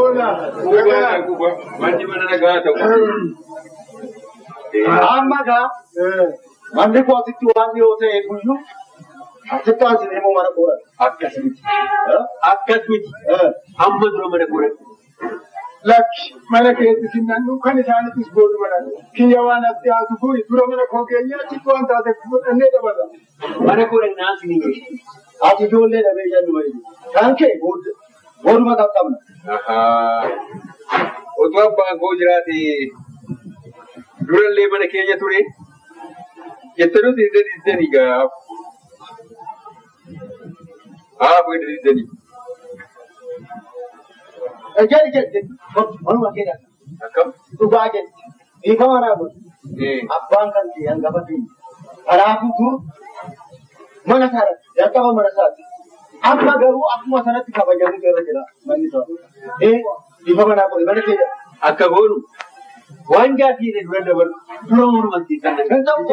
Oola. Quubaa quubaa. Manni mana nagaa ta'u. Amma gaa manni koo asitti waan dhiyoo ta'e guyyuu asitti waan isin immoo mana koo Akkas miti. Akkas miti. Amma dura mana koo Lakki mana keetti sinnannu kan isaanittis boodu mana. Kiyya waan as dhiyaatu fuyi dura mana koo keenya achitti waan taate fudhannee dabala. Mana koo dhaqnaa isin jedhe. Ati ijoollee dhabee jennu wayii. Kan kee booduma qaqqabna. Otoo abbaan koo jiraate durallee mana keenya ture. Jettanuus hin dhiisanii gaaf. Haa hin dhiisanii. Jedhi jedhi jedhi. Manuma kee dhaqna. Akkam? Dhugaa jedhi. Dhiifama naa godhi. Abbaan kan ta'e hangafa keenya. Kanaafuu dur mana isaa jalqaba mana isaati. Amma garuu akkuma sanatti kabajamutu irra jira manni isaa. Dhiifama naa godhi mana kee dhaqna. Akka goonu waan jaartii dura dabalu dura mormatti kan Hin ta'u.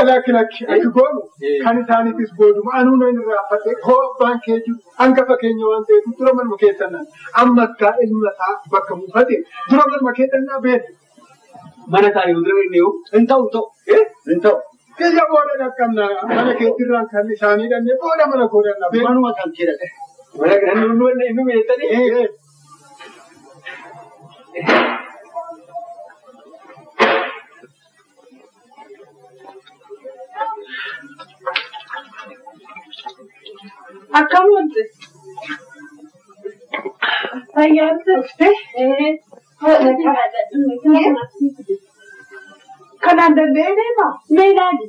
Lakki lakki akki goonu kan isaaniitis booduma anuu nan irraanfadhe hoo abbaan kee jiru hangafa keenya waan ta'eef dura manuma keessan ammas gaa ilma isaa bakka buufate dura manuma keessan beeku. Mana isaanii dura inni yoo Hin ta'u ta'u. Hin ta'u. Kiyya booda dhaqqabna mana keetirraan kan isaanii dhanne booda mana koo dhanna beeku. Manuma kan kee dhaqna. Mana kana nu nu beektanii. Akkam wanti? Fayyaan turte? Kanaan danda'ee deemaa? Mee ilaali.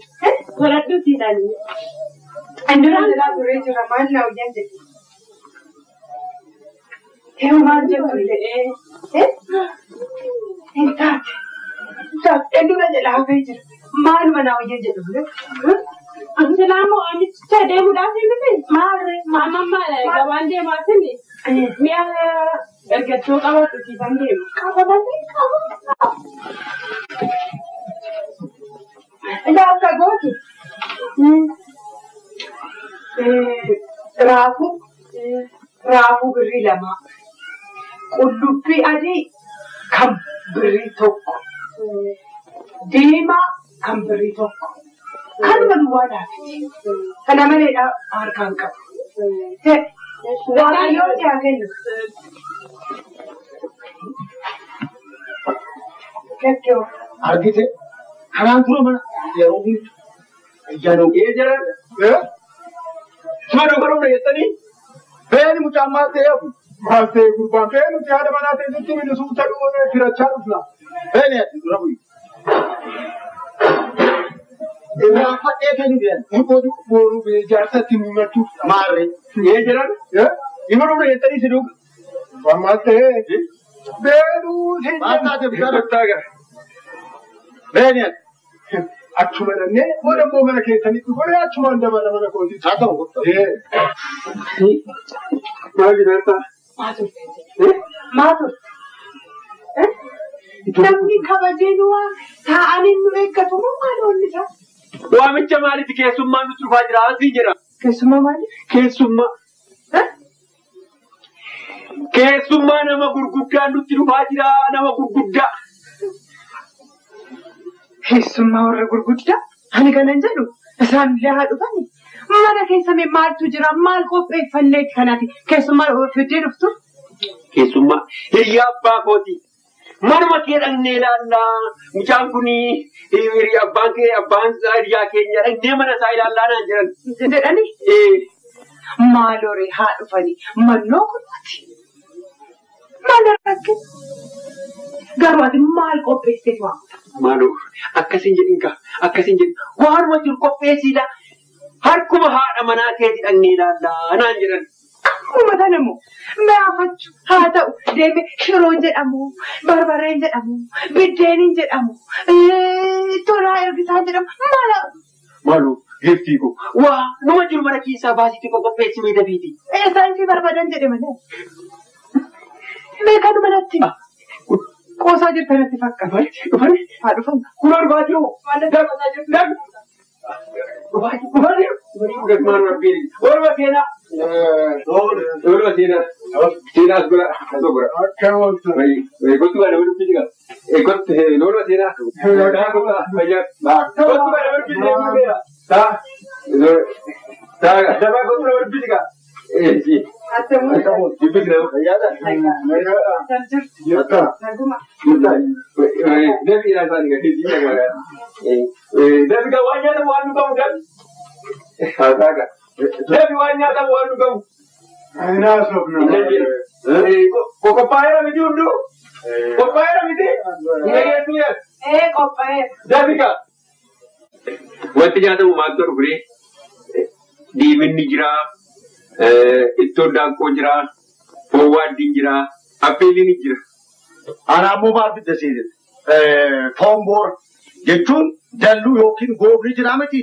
Godhadhuuti ilaali. Duraan jalaa turee jira maal naa hojjan jedhe. Yoo maal jettu jedhee. Hin taate. Taate eenyudha jalaa hafee jira. Maaluma naa hojjan jedhu ture. Silaamoo amicha deemuudhaaf miti. Maal maal gabaan deemaa sini mi'a ergattoo qabatu siifan deema. Qabamatee qaba. Ilaa akka gootu. Raafuu. Raafuu birrii 2. Qullubbii adii kan birrii 1. Diimaa kan birrii 1. Kanuma duwwaa dhaabiti. Kana malee harkaan qabu. Waaqayyoo si haa kennu. Argite kanaan dura mana yeroo hundi ayyaana Ee jaran. Suma dogoggoruu jettanii. Beeni mucaan maal ta'ee hafu? Maal ta'e gurbaan bee nuti haadha manaa ta'e sitti minu suuta dhuunfee firachaa dhufna. Beeni ati dura bu'i. Irraanfadhee kennu jedhan. Boru boru jaarsatti nu himachuuf. Maarree. Ee jaran. Ima dhufna jettanii si duuka. Maal ta'e beeluu si Maal taate bishaan? Kottaa gara. Beeni ati. Achuma dhannee booda immoo mana keessanitti godhee achumaan dabala mana kootitti. Haa ta'u kottaa. Maal bineeldaa? Maa turte? Maa turte? Namni kabajee nu waa taa'anii nu eeggatu moo maal oolli isaa? Waamicha maaliiti keessummaan nutti dhufaa jira asiin jedha. Keessummaa maali? Keessummaa. Keessummaa nama gurguddaa nutti dhufaa jira nama gurguddaa. Keessummaa warra gurguddaa ani kanan jedhu isaan illee haa dhufani. Mana keessa mee maaltu jira maal qopheeffanneeti kanaati keessummaa fiddee dhuftu. Keessummaa hiriyaa abbaa kooti. Manuma kee dhaqnee ilaallaa. Mucaan kun abbaan kee abbaan hiriyaa keenya dhaqnee mana isaa ilaallaa naan jedhan. Jedhani maaloree haa dhufani mannoo kunuuti. Maal rakkate? Garuu ati maal qopheessiteef waamta? Maaloo akkasiin jedhin kaa akkasiin jedhin waanuma jiru qopheessiidha. Harkuma haadha manaa keetii dhaqnee ilaallaa naan jedhan. Akkuma kana immoo mi'aafachuu haa ta'u deemee shiroon jedhamu, barbareen jedhamu, biddeeniin jedhamu, tolaa ergisaan jedhamu maala. Maaloo giiftii koo waa numa jiru mana keessaa baasiitii qopheessi mee dafiiti. Eessaan si barbaadan jedhe malee. Mee kanuma natti hima. Qoosaa jirta natti fakkaata. Dhufani Haa dhufan. Kunoo dhufaa jiru. Maal natti qoosaa jirtu? Ooluma seenaa. Ooluma seenaa. Seenaa as godha. As godha. Akka ooltu. Kottu baana walitti jira. Kottu ooluma seenaa. Kottu baana walitti jira. Taa. Taa. Dabaa kottu walitti jira. Qophaa'eera miti hunduu? Qophaa'eera miti? Ee qophaa'eera. Dabika. Wanti nyaatamu maaltu dhufee? Diiminni jiraa. Ittoon daakkoo jira, foon waaddiin jira, affeelliin jira. Ana ammoo maal fidda siidin? Foon boora jechuun dalluu yookiin goobni jira miti.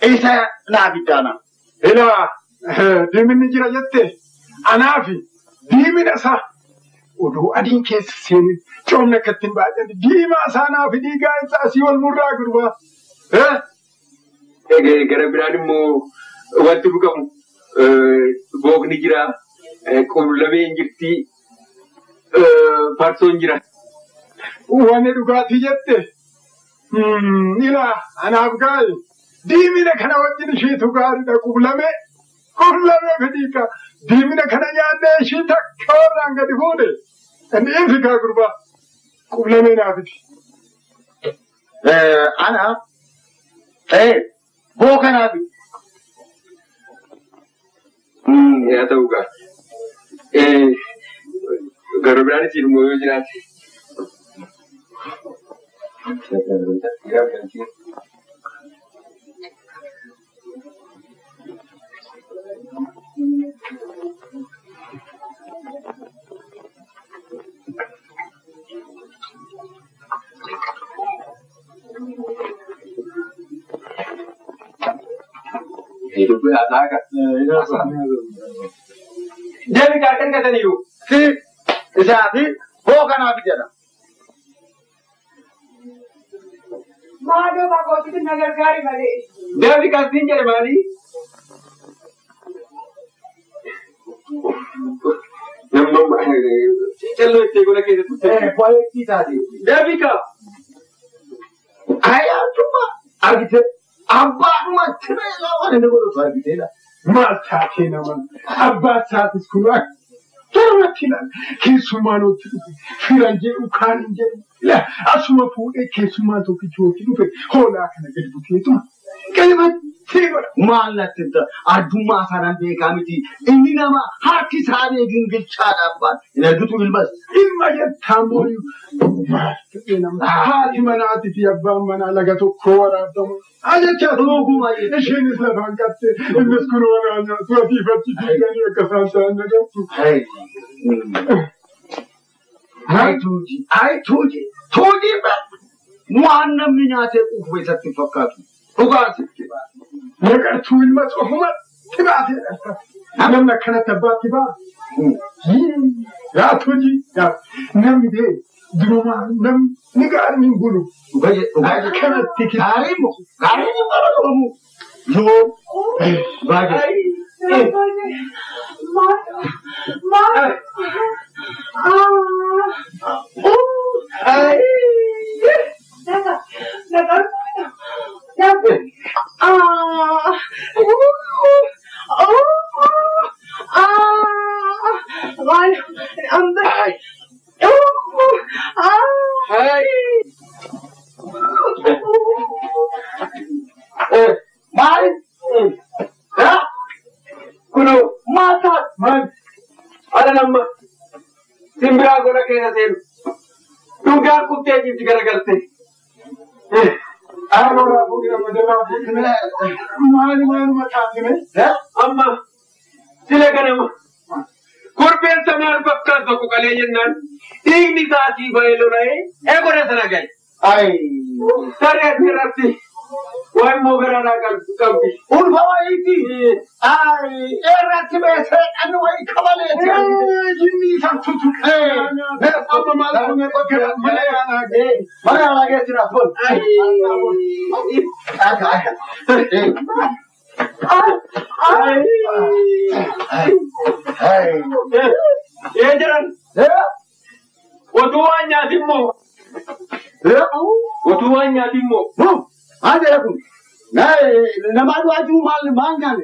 Isa naa fiddaana. Ilaa diiminni jira jette anaafi diimina isaa oduu adiin keessa seenin coomni akka ittiin baay'ate diimaa isaa naafi dhiigaa isaa asii ol murraa gurbaa. Gara biraan immoo wanti dhugamu. Bookni jira, qullameen jirti, farsoon jira. Wanni dhugaatii jette ilaa anaaf gaayi diimina kana wajjin ishiitu gaariidha qullamee qullamee fidhiika diimina kana nyaannee ishii takka warraan gadi fuudhe inni ifikaa gurbaa qullamee naafiti. Ana booka naafiti. Yaa ta'u gaa. Gara biraanis immoo yoo jiraate. Deebi kaartan gataniiru. Si isaa fi booka naaf jedha. Maaloo bakkootatti na gargaari malee. Deebi kaartiin jedhe maali? Namni calloo itti gola keessatti. Baay'ee taate. Deebi kaa. Ayyaantummaa argite abbaadhuma tireelaa waan inni godhatu argiteedha. Maal taatee nama abbaa isaatis kun akkanumatti ilaala. Keessummaan nutti dhufe firan jedhu kaan hin jedhu asuma fuudhee keessummaan tokkichi walitti dhufe hoolaa kana gadi buteetuma qalmattee godha. Maal natti hin addummaa sanaan beekaa miti. Inni nama harki isaanii gingilchaadha abbaan. Hin argitu ilmas. Ilma jettaa mooyyuu maal ta'ee nama haati manaatii fi abbaan manaa laga tokko waraabama. Ajajaa Dhuguma jechuudha. Isheenis lafaan qabte innis kun waraana nyaatu asiif achi fiiganii akka isaan ta'an nagartu. Ayi tuuji, ayi tuuji, tuuji waan namni nyaatee quufu isatti hin fakkaatu. Dhugaa sitti ba'a. Nagartuu ilma ofumatti baatee dhalta. Namni akkanatti abbaatti ba'a. Yaa tuuji namni bee durumaa namni gaariin hin bulu. Dhugaa jedhu. Akkanatti Gaarii moo gaarii ni bara dhoomu. Yoo dhugaa jedhu. Maal maal Naga naga naga maal amba Maal? Kunoo Maal taate? maal? Ala nama simbiraa gola keessa seenu. Dhugaan kuttee jirti garagalte. Aanuraa fuudhee majalaa fuudhee maali maaluma taatine? Amma sila ganama korbeessa maal fakkaatu tokko qalee jennaan dhiigni isaa asii ba'ee lola'ee eegona sana gahe. Ayi. Saree asirratti waa immoo garaadhaa qabdi. Ulfa wayiiti. Ayi. Irratti beesee dhanni wayii kabaleeti. Jinni isaan tutu. Amma maal kun mana yaanaa Mana yaalaa geessinaaf bol. Akka akka. Ee jiran otuu waan nyaatimmoo otuu waan nyaatimmoo. Maal jedha kun? Namaa du'aa jiru maal maal nyaanne?